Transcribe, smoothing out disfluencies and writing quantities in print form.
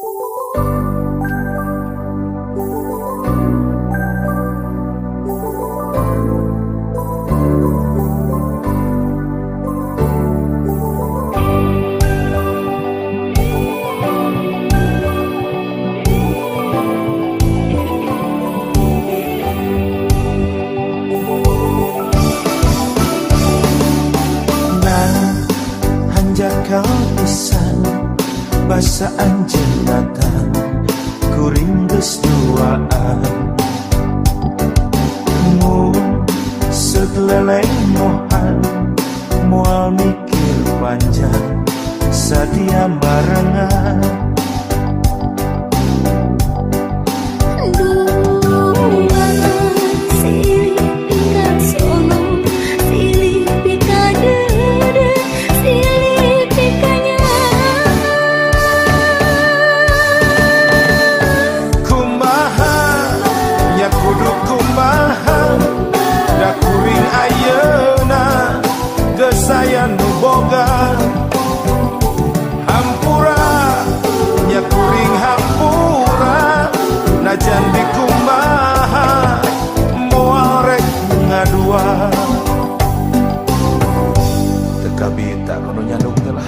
Nah, hanjakal pisan basa anjeun datang, kuring geus duaan. Mun seut lelengmohan, moal mikir panjang, sadia barengan. Dua silih pikasono, silih pikadede, silih pikanyaah. Kumaha nya kudu kumaha, da kuring ayeuna geus aya nu boga. Hampura nya kuring, hampura, najan dikumaha moal rek ngadua. Teu kabita kudu nyandung teh lah.